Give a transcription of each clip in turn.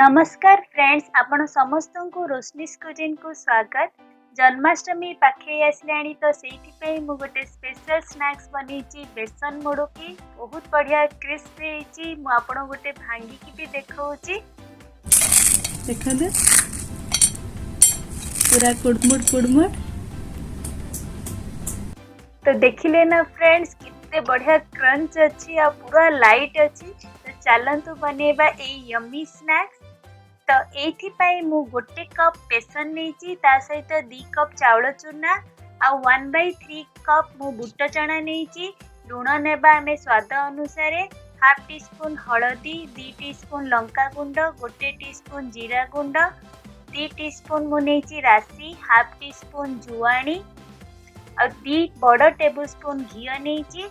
ନମସ୍କାର ଫ୍ରେଣ୍ଡସ୍, ଆପଣ ସମସ୍ତଙ୍କୁ ରୋଶନୀସ୍ କୁଜିନ୍କୁ ସ୍ୱାଗତ। ଜନ୍ମାଷ୍ଟମୀ ପାଖେଇ ଆସିଲାଣି, ତ ସେଇଥିପାଇଁ ମୁଁ ଗୋଟେ ସ୍ପେଶାଲ ସ୍ନାକ୍ସ ବନେଇଛି, ବେସନ ମୁଡ଼ୁକି। ବହୁତ ବଢ଼ିଆ କ୍ରିସ୍ପ ହେଇଛି। ମୁଁ ଆପଣଙ୍କୁ ଗୋଟେ ଭାଙ୍ଗିକି ବି ଦେଖାଉଛି। ଦେଖନ୍ତୁ, ପୁରା କୁଡ଼ମୁଡ଼ କୁଡ଼ମୁଡ଼। ତ ଦେଖିଲେ ନା ଫ୍ରେଣ୍ଡସ୍, କେତେ ବଢ଼ିଆ କ୍ରଞ୍ଚ ଅଛି ଆଉ ପୁରା ଲାଇଟ୍ ଅଛି। ତ ଚାଲନ୍ତୁ ବନେଇବା ଏଇ ୟମି ସ୍ନାକ୍ସ। ତ ଏଇଥିପାଇଁ ମୁଁ 1 କପ୍ ବେସନ ନେଇଛି, ତା ସହିତ 2 କପ୍ ଚାଉଳ ଚୁନା ଆଉ 1/3 କପ୍ ମୁଁ ବୁଟ ଚଣା ନେଇଛି। ଲୁଣ ନେବା ଆମେ ସ୍ୱାଦ ଅନୁସାରେ, ହାଫ୍ ଟି ସ୍ପୁନ୍ ହଳଦୀ, 2 ଟି ସ୍ପୁନ୍ ଲଙ୍କା ଗୁଣ୍ଡ, 1 ଟି ସ୍ପୁନ୍ ଜିରା ଗୁଣ୍ଡ, 2 ଟି ସ୍ପୁନ୍ ମୁଁ ନେଇଛି ରାଶି, ହାଫ୍ ଟି ସ୍ପୁନ୍ ଜୁଆଣି ଆଉ 2 ବଡ଼ ଟେବୁଲ୍ ସ୍ପୁନ୍ ଘିଅ ନେଇଛି,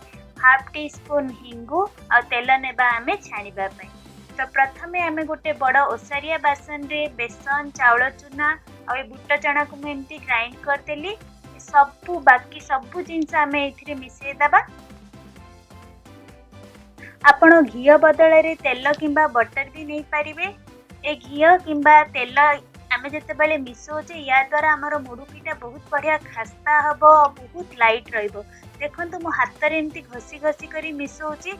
ହାଫ୍ ଟି ସ୍ପୁନ୍ ହିଙ୍ଗୁ ଆଉ ତେଲ ନେବା ଆମେ ଛାଣିବା ପାଇଁ। ତ ପ୍ରଥମେ ଆମେ ଗୋଟେ ବଡ଼ ଓସାରିଆ ବାସନରେ ବେସନ, ଚାଉଳ ଚୁନା ଆଉ ଏ ବୁଟ ଚଣାକୁ ମୁଁ ଏମିତି ଗ୍ରାଇଣ୍ଡ କରିଦେଲି। ସବୁ ବାକି ସବୁ ଜିନିଷ ଆମେ ଏଇଥିରେ ମିଶାଇ ଦେବା। ଆପଣ ଘିଅ ବଦଳରେ ତେଲ କିମ୍ବା ବଟର ବି ନେଇପାରିବେ। ଏ ଘିଅ କିମ୍ବା ତେଲ ଆମେ ଯେତେବେଳେ ମିଶାଉଛେ, ୟା ଦ୍ୱାରା ଆମର ମୁଡ଼ୁକିଟା ବହୁତ ବଢ଼ିଆ ଖାସ୍ତା ହେବ ଆଉ ବହୁତ ଲାଇଟ୍ ରହିବ। ଦେଖନ୍ତୁ, ମୁଁ ହାତରେ ଏମିତି ଘଷି ଘଷି କରି ମିଶାଉଛି।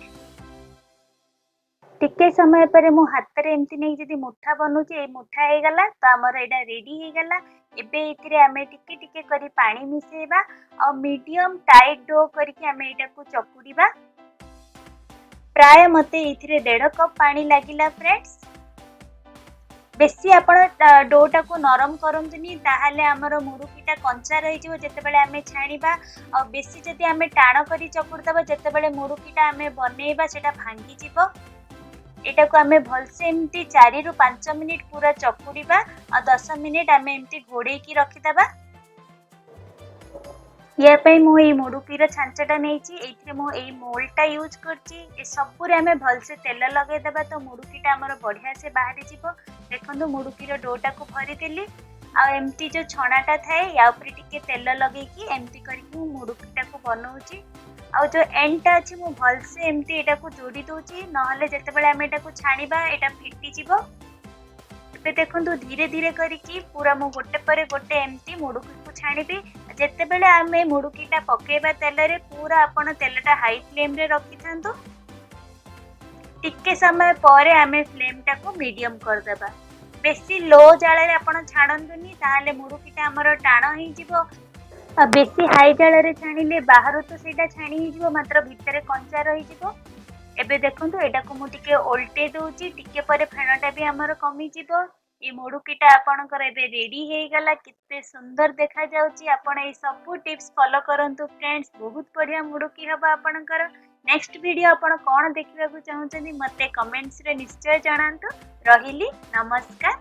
ଟିକେ ସମୟ ପରେ ମୁଁ ହାତରେ ଏମିତି ନେଇକି ଯଦି ମୁଠା ବନଉଛି, ଏଇ ମୁଠା ହେଇଗଲା। ତ ଆମର ଏଇଟା ରେଡି ହେଇଗଲା। ଏବେ ଏଇଥିରେ ଆମେ ଟିକେ ଟିକେ କରି ପାଣି ମିଶାଇବା ଆଉ ମିଡ଼ିୟମ ଟାଇଟ୍ do କରିକି ଆମେ ଏଇଟାକୁ ଚକୁଡ଼ିବା। ପ୍ରାୟ ମୋତେ ଏଇଥିରେ 1.5 କପ୍ ପାଣି ଲାଗିଲା ଫ୍ରେଣ୍ଡସ୍। ବେଶୀ ଆପଣ ଡୋଟାକୁ ନରମ କରନ୍ତୁନି, ତାହେଲେ ଆମର ମୁଡ଼ୁକିଟା କଞ୍ଚା ରହିଯିବ ଯେତେବେଳେ ଆମେ ଛାଣିବା। ଆଉ ବେଶୀ ଯଦି ଆମେ ଟାଣ କରି ଚକୁଡ଼ି ଦେବା, ଯେତେବେଳେ ମୁଡ଼ୁକିଟା ଆମେ ବନେଇବା, ସେଇଟା ଭାଙ୍ଗିଯିବ। ଏଇଟାକୁ ଆମେ ଭଲସେ ଏମିତି 4ରୁ 5 ମିନିଟ୍ ପୁରା ଚକୁଡ଼ିବା ଆଉ 10 ମିନିଟ୍ ଆମେ ଏମିତି ଘୋଡ଼େଇକି ରଖିଦେବା। ୟା ପାଇଁ ମୁଁ ଏଇ ମୁଡ଼ୁକିର ଛାଞ୍ଚଟା ନେଇଛି। ଏଇଥିରେ ମୁଁ ଏଇ ମୋଲ୍ଡଟା ୟୁଜ୍ କରିଛି। ଏ ସବୁରେ ଆମେ ଭଲସେ ତେଲ ଲଗେଇଦେବା, ତ ମୁଡ଼ୁକିଟା ଆମର ବଢ଼ିଆ ସେ ବାହାରିଯିବ। ଦେଖନ୍ତୁ, ମୁଡ଼ୁକିର ଡୋଟାକୁ ଭରିଦେଲି ଆଉ ଏମିତି ଯେଉଁ ଛଣାଟା ଥାଏ, ୟା ଉପରେ ଟିକେ ତେଲ ଲଗେଇକି ଏମିତି କରିକି ମୁଁ ମୁଡ଼ୁକିଟାକୁ ବନଉଛି। ଆଉ ଯେଉଁ ଏଣ୍ଡଟା ଅଛି, ମୁଁ ଭଲସେ ଏମିତି ଏଇଟାକୁ ଯୋଡ଼ି ଦେଉଛି, ନହେଲେ ଯେତେବେଳେ ଆମେ ଏଇଟାକୁ ଛାଣିବା, ଏଇଟା ଫିଟିଯିବ। ଏବେ ଦେଖନ୍ତୁ, ଧୀରେ ଧୀରେ କରିକି ପୁରା ମୁଁ ଗୋଟେ ପରେ ଗୋଟେ ଏମିତି ମୁଡ଼ୁକିକୁ ଛାଣିବି। ଯେତେବେଳେ ଆମେ ମୁଡ଼ୁକିଟା ପକେଇବା ତେଲରେ, ପୁରା ଆପଣ ତେଲଟା ହାଇ ଫ୍ଲେମ୍ରେ ରଖିଥାନ୍ତୁ। ଟିକେ ସମୟ ପରେ ଆମେ ଫ୍ଲେମ୍ଟାକୁ ମିଡ଼ିୟମ୍ କରିଦେବା। ବେଶୀ ଲୋ ଜାଳରେ ଆପଣ ଛାଣନ୍ତୁନି, ତାହେଲେ ମୁଡ଼ୁକିଟା ଆମର ଟାଣ ହେଇଯିବ। ଆଉ ବେଶୀ ହାଇ ଜାଳରେ ଛାଣିଲେ ବାହାରୁ ତ ସେଇଟା ଛାଣି ହେଇଯିବ, ମାତ୍ର ଭିତରେ କଞ୍ଚା ରହିଯିବ। ଏବେ ଦେଖନ୍ତୁ, ଏଇଟାକୁ ମୁଁ ଟିକେ ଓଲଟେଇ ଦଉଛି। ଟିକେ ପରେ ଫେଣଟା ବି ଆମର କମିଯିବ। ଏଇ ମୁଡ଼ୁକିଟା ଆପଣଙ୍କର ଏବେ ରେଡି ହେଇଗଲା। କେତେ ସୁନ୍ଦର ଦେଖାଯାଉଛି! ଆପଣ ଏଇ ସବୁ ଟିପ୍ସ ଫଲୋ କରନ୍ତୁ ଫ୍ରେଣ୍ଡସ୍, ବହୁତ ବଢ଼ିଆ ମୁଡ଼ୁକି ହବ ଆପଣଙ୍କର। ନେକ୍ସଟ ଭିଡ଼ିଓ ଆପଣ କ'ଣ ଦେଖିବାକୁ ଚାହୁଁଛନ୍ତି, ମୋତେ କମେଣ୍ଟସରେ ନିଶ୍ଚୟ ଜଣାନ୍ତୁ। ରହିଲି, ନମସ୍କାର।